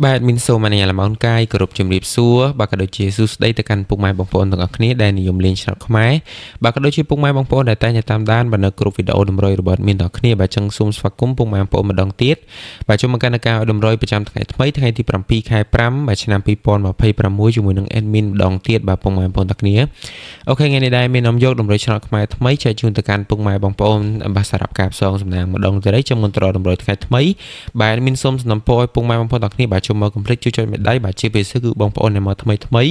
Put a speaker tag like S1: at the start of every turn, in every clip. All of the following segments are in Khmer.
S1: បាទមានសូមអនុញ្ញាតលំអរកាយគោរពជំរាបសួរបាទក៏ដូចជាសួស្តីទៅកាន់ពុកម៉ែបងប្អូនទាំងអស់គ្នាដែលនិយមលេងឆ្នោតខ្មែរបាទក៏ដូចជាពុកម៉ែបងប្អូនដែលតែងតែតាមដានបាទនៅគ្រប់វីដេអូតម្រុយរបស់មានទាំងគ្នាបាទចឹងសូមស្វាគមន៍ពុកម៉ែបងប្អូនម្ដងទៀតបាទចូលមកកាន់ការឲ្យតម្រុយប្រចាំថ្ងៃថ្មីថ្ងៃទី7ខែ5បាទឆ្នាំ2026ជាមួយនឹង admin ម្ដងទៀតបាទពុកម៉ែបងប្អូនទាំងគ្នាអូខេថ្ងៃនេះដែរមាននាំយកតម្រុយឆ្នោតខ្មែរថ្មីចែកជូនទៅកាន់ពុកម៉ែបងប្អូនបាទសម្រាប់ការផ្សងសំណាងម្ដងទៀតចឹងមុនត្រតម្រុយថ្ងៃថ្មីបាទមានសូមសំណពរឲ្យពុកម៉ែបងប្អូនទាំងគ្នាបាទចូលមកកុំភ្លេចជួយចុចមេដៃបាទជាពិសេសគឺបងប្អូនដែលមកថ្មីថ្មី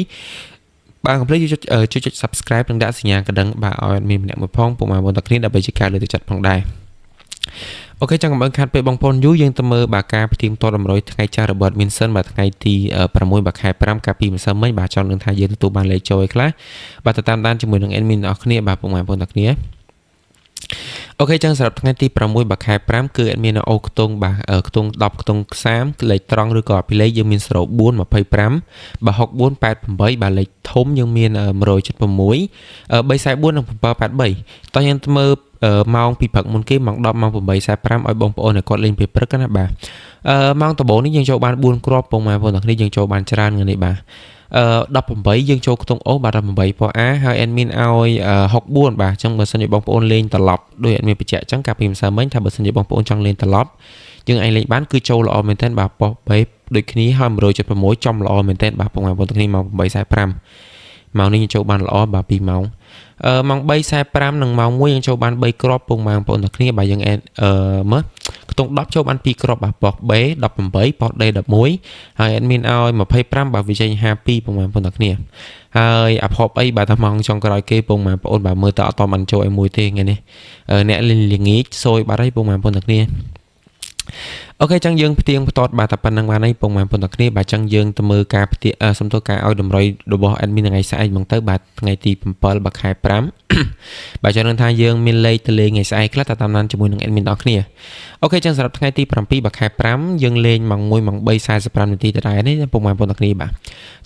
S1: បាទកុំភ្លេចជួយចុចជួយចុច Subscribe និងដាក់សញ្ញាកណ្ដឹងបាទឲ្យមានម្នាក់មួយផងពុកម៉ែបងប្អូនទាំងគ្នាដើម្បីជាការលើកទឹកចិត្តផងដែរអូខេចង់កំអឹងខាត់ពេលបងប្អូនយូរយើងទៅមើលបាទការផ្ទៀងផ្ទាត់តម្រុយថ្ងៃចាស់របស់មានសិនបាទថ្ងៃទី6បាទខែ5កាលពីម្សិលមិញបាទចង់នឹងថាយើងទទួលបានលេខចូលឯខ្លះបាទទៅតាមដានជាមួយនឹង admin ទាំងអស់គ្នាបាទពុកម៉ែបងប្អូនទាំងគ្នាអូខេចឹងសម្រាប់ថ្ងៃទី6បាទខែ5គឺអត់មានអូខ្ទង់បាទខ្ទង់10ខ្ទង់30លេខត្រង់ឬក៏អភិលេខយើងមាន04 25បាទ64 88បាទលេខធំយើងមាន176 344និង783តោះយើងមើលម៉ោងពីព្រឹកមុនគេម៉ោង10ម៉ោង8:45ឲ្យបងប្អូនឲ្យគាត់លេងពេលព្រឹកណាបាទអឺម៉ោងដំបូងនេះយើងចូលបាន4គ្រាប់ពងម៉ែបងប្អូនទាំងគ្នាយើងចូលបានច្រើនថ្ងៃនេះបាទអឺ18យើងចូលខ្ទង់អូបាទ18ពណ៌ A ហើយ admin ឲ្យ64បាទអញ្ចឹងបើសិនជាបងប្អូនលេងត្រឡប់ដោយ admin បញ្ជាក់អញ្ចឹងកាលពីម្សិលមិញថាបើសិនជាបងប្អូនចង់លេងត្រឡប់យើងអាចលេងបានគឺចូលល្អមែនទែនបាទប៉ុស្តិ៍ B ដូចគ្នាហើយ176ចំល្អមែនទែនបាទបងប្អូនទាំងគ្នាម៉ោង8:45ម៉ោងនេះយើងចូលបានល្អបាទ2ម៉ោងអឺម៉ោង3:45និងម៉ោង1យើងចូលបាន3គ្រាប់ពងម៉ោងបងប្អូនទាំងគ្នាបាទយើងអឺមើលខ្ទង់10ចូលបាន2គ្រាប់បាទប៉ុស្តិ៍ B 18ប៉ុស្តិ៍ D 11ហើយ admin ឲ្យ25បាទវិជ័យ52ពងបងប្អូនទាំងគ្នាហើយអាភ័ព្វអីបាទថាម៉ោងចុងក្រោយគេពងបងប្អូនបាទមើលតអត់តបានចូលឲ្យមួយទេថ្ងៃនេះអ្នកលេងល្ងាចសួយបាត់ហើយពងបងប្អូនទាំងគ្នាអូខេចឹងយើងផ្ទៀងផ្ទាត់បាទតែប៉ុណ្្នឹងបានហើយពងបងប្អូនទាំងគ្នាបាទចឹងយើងទៅមើលការផ្ទៀងសំទោសការឲ្យតម្រុយរបស់ admin ថ្ងៃស្អែកហ្មងទៅបាទថ្ងៃទី7បាទខែ5បាទចឹងនឹងថាយើងមានលេខទៅលេងថ្ងៃស្អែកខ្លះតាមដានជាមួយនឹង admin ទាំងគ្នាអូខេចឹងសម្រាប់ថ្ងៃទី7បាទខែ5យើងលេងម៉ោង1ម៉ោង3:45នាទីដដែលនេះពុកម៉ែបងប្អូនទាំងគ្នាបាទ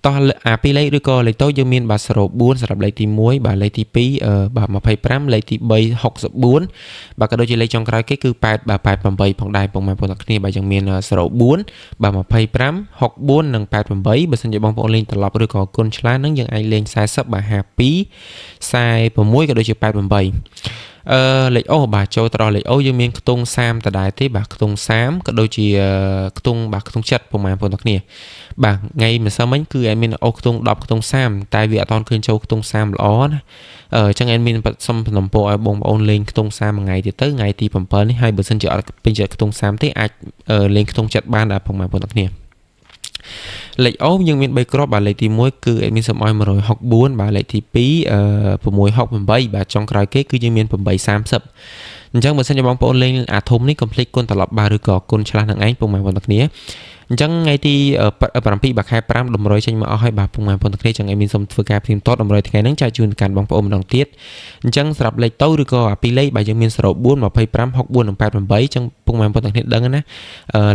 S1: តោះអាពីរលេខឬក៏លេខតូចយើងមានបាទ04សម្រាប់លេខទី1បាទលេខទី2បាទ25លេខទី3 64បាទក៏ដូចជាលេខចុងក្រោយគេគឺ8បាទ88ផងដែរពុកម៉ែបងប្អូនទាំងគ្នាបាទយើងមាន04បាទ25 64និង88បើសិនជាបងប្អូនលេងត្រឡប់ឬក៏គុណឆ្លានឹងយើងអាចលេង40បាទ52 46ក៏ដូចជា88អឺលេខអូបាទចូលត្រង់លេខអូយើងមានខ្ទង់30ដដែលទេបាទខ្ទង់30ក៏ដូចជាខ្ទង់បាទខ្ទង់7ពុកម៉ែបងប្អូនទាំងគ្នាបាទថ្ងៃម្សិលមិញគឺ admin អូខ្ទង់10ខ្ទង់30តែវាអត់ទាន់ឃើញចូលខ្ទង់30ល្អណាអឺចឹង admin សុំសំណពរឲ្យបងប្អូនលេងខ្ទង់30មួយថ្ងៃទៀតទៅថ្ងៃទី7នេះហើយបើសិនជាអត់ពេញចិត្តខ្ទង់30ទេអាចលេងខ្ទង់7បានដែរពុកម៉ែបងប្អូនទាំងគ្នាលេខអូយើងមាន3គ្រាប់បាទលេខទី1គឺ admin សុំឲ្យ164បាទលេខទី2អឺ668បាទចុងក្រោយគេគឺយើងមាន830អញ្ចឹងបើសិនជាបងប្អូនលេងអាធំនេះកុំភ្លេចគុណត្រឡប់បាទឬក៏គុណឆ្លាស់នឹងឯងពុកម៉ែបងប្អូនទាំងគ្នាអញ្ចឹងថ្ងៃទី7បាទខែ5តម្រុយចេញមកអស់ហើយបាទពុកម៉ែបងប្អូនទាំងគ្នាចឹងឯងមានសូមធ្វើការផ្ទៀងផ្ទាត់តម្រុយថ្ងៃហ្នឹងចែកជូនកាន់បងប្អូនម្ដងទៀតអញ្ចឹងសម្រាប់លេខតូឬក៏អាពីរលេខបាទយើងមាន04 25 64និង88អញ្ចឹងពុកម៉ែបងប្អូនទាំងគ្នាដឹងណា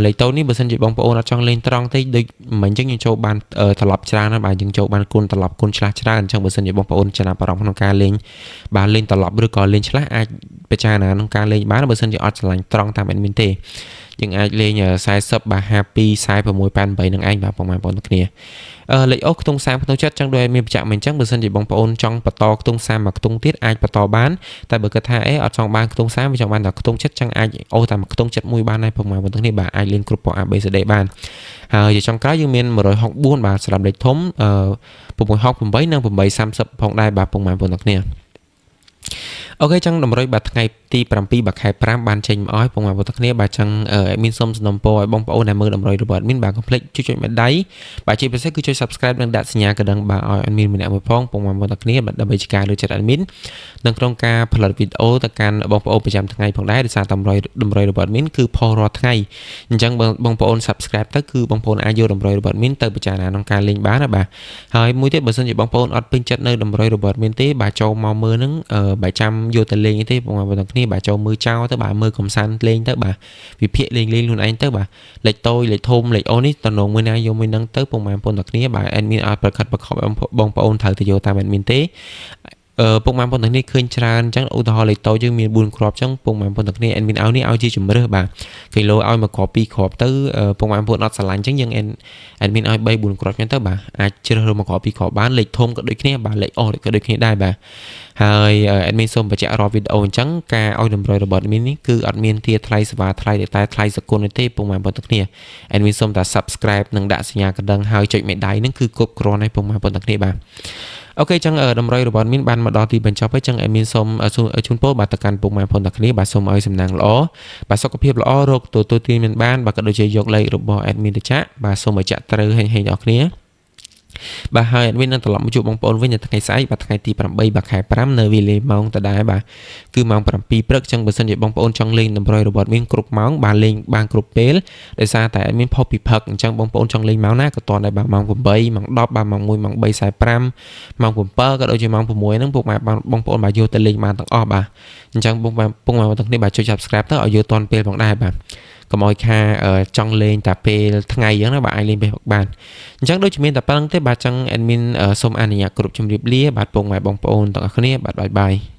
S1: លេខតូនេះបើសិនជាបងប្អូនអត់ចង់លេងត្រង់ទេដូចមិញអញ្ចឹងយើងចូលបានត្រឡប់ច្រើនណាស់បាទយើងចូលបានគុណត្រឡប់គុណឆ្លាស់ច្រើនអញ្ចឹងបើសិនជាបងប្អូនចំណាប់អារម្មណ៍ក្នុងការលេងបាទលេងត្រឡប់ឬក៏លេងឆ្លាស់អាចពិចារណាក្នុងការលេងបានបើសិនជាអត់ឆ្លាញ់ត្រង់តាម admin ទេយើងអាចលេង40បាទ52 46 88នឹងឯងបាទបងប្អូនទាំងគ្នាអឺលេខអូខ្ទង់30ខ្ទង់7ចឹងដូចមានបញ្ជាក់មិនចឹងបើសិនជាបងប្អូនចង់បន្តខ្ទង់30មកខ្ទង់ទៀតអាចបន្តបានតែបើគិតថាអេអត់ចង់បានខ្ទង់30វាចង់បានតែខ្ទង់7ចឹងអាចអូតាមខ្ទង់7មួយបានដែរបងប្អូនទាំងគ្នាបាទអាចលេងគ្រប់ពណ៌ A B C D បានហើយជាចុងក្រោយយើងមាន164បាទសម្រាប់លេខធំអឺ668និង830ផងដែរបាទបងប្អូនទាំងគ្នាអូខេចឹងតម្រុយបាទថ្ងៃទី7បាទខែ5បានចេញមកឲ្យបងប្អូនទាំងគ្នាបាទចឹង admin សូមសំណូមពរឲ្យបងប្អូនដែលមើលតម្រុយរបស់ admin បាទកុំភ្លេចជួយចុចមេដៃបាទជាពិសេសគឺចុច Subscribe និងដាក់សញ្ញាកណ្ដឹងបាទឲ្យ admin ម្នាក់មួយផងបងប្អូនទាំងគ្នាបាទដើម្បីជាការលើកចិត្ត admin នៅក្នុងការផលិតវីដេអូទៅកាន់បងប្អូនប្រចាំថ្ងៃផងដែរដោយសារតម្រុយតម្រុយរបស់ admin គឺផុសរាល់ថ្ងៃអញ្ចឹងបងប្អូន Subscribe ទៅគឺបងប្អូនអាចយកតម្រុយរបស់ admin ទៅពិចារណាក្នុងការលេងបានណាបាទហើយមួយទៀតបើសិនជាបងប្អូនអត់ពេញចិត្តនៅតម្រុយរបស់ admin ទេបាទចូលមកមើលហ្នឹងបាទចាំយកទៅលេងទេបងប្អូនទាំងគ្នាបាទចូលមើលចោលទៅបាទមើលកំសាន្តលេងទៅបាទវិភាគលេងលេងខ្លួនឯងទៅបាទលេខតូចលេខធំលេខអូនេះតំណងមួយណាយកមួយហ្នឹងទៅពុកម៉ែបងប្អូនទាំងគ្នាបាទ admin អត់ប្រកាសប្រខំបងប្អូនត្រូវទៅយកតាម admin ទេ ពុកម៉ែបងប្អូនទាំងនេះឃើញច្រើនអញ្ចឹងឧទាហរណ៍លេខតូចយើងមាន4គ្រាប់អញ្ចឹងពុកម៉ែបងប្អូនទាំងគ្នា admin ឲ្យនេះឲ្យជាជំរើសបាទគីឡូឲ្យមួយគ្រាប់ពីរគ្រាប់ទៅពុកម៉ែបងប្អូនអត់ស្រឡាញ់អញ្ចឹងយើង admin ឲ្យ3 4គ្រាប់អញ្ចឹងទៅបាទអាចជ្រើសរើសមួយគ្រាប់ពីរគ្រាប់បានលេខធំក៏ដូចគ្នាបាទលេខអស់ក៏ដូចគ្នាដែរបាទហើយ admin សូមបញ្ជាក់រាល់វីដេអូអញ្ចឹងការឲ្យតម្រុយរបស់ admin នេះគឺអត់មានទាថ្លៃសេវាថ្លៃតែថ្លៃសគុណទេពុកម៉ែបងប្អូនទាំងគ្នា admin សូមតែ subscribe និងដាក់សញ្ញាកណ្ដឹងហើយចុចមេដៃនឹងគឺគ្រប់គ្រាន់ហើយពុកម៉ែបងប្អូនទាំងគ្នាបាទ OK ចឹងតម្រុយរបស់ admin បានមកដល់ទីបញ្ចប់ហើយចឹង admin សូមជូនពរបាទទៅកាន់ពុកម៉ែបងប្អូនទាំងគ្នាបាទសូមឲ្យសំណាងល្អបាទសុខភាពល្អរកទទួលទានមានបានបាទក៏ដូចជាយកលេខរបស់ admin ទៅចាក់បាទសូមឲ្យចាក់ត្រូវហេងហេងដល់គ្នាបាទហើយ admin នឹងត្រឡប់មកជួបបងប្អូនវិញនៅថ្ងៃស្អែកបាទថ្ងៃទី8បាទខែ5នៅវេលាម៉ោងដដែលបាទគឺម៉ោង7ព្រឹកចឹងបើសិនជាបងប្អូនចង់លេងតម្រុយរបស់ admin គ្រប់ម៉ោងបាទលេងបានគ្រប់ពេលដោយសារតែ admin ផុសពីផឹកអញ្ចឹងបងប្អូនចង់លេងម៉ោងណាក៏ទាន់ដែរបាទម៉ោង8ម៉ោង10បាទម៉ោង1ម៉ោង3:45ម៉ោង7ក៏ដូចជាម៉ោង6ហ្នឹងពុកម៉ែបងប្អូនបាទយកទៅលេងបានទាំងអស់បាទអញ្ចឹងបងពុកម៉ែទាំងគ្នាបាទចុច subscribe ទៅឲ្យយកទាន់ពេលផងដែរបាទកុំឲ្យខាចង់លេងតែពេលថ្ងៃអញ្ចឹងណាបាទអាចលេងពេលបានអញ្ចឹងដូចជាមានតែប៉ុណ្្នឹងទេបាទចឹង admin សូមអនុញ្ញាតគ្រប់ជម្រាបលាបាទពុកម៉ែបងប្អូនទាំងអស់គ្នាបាទ bye bye។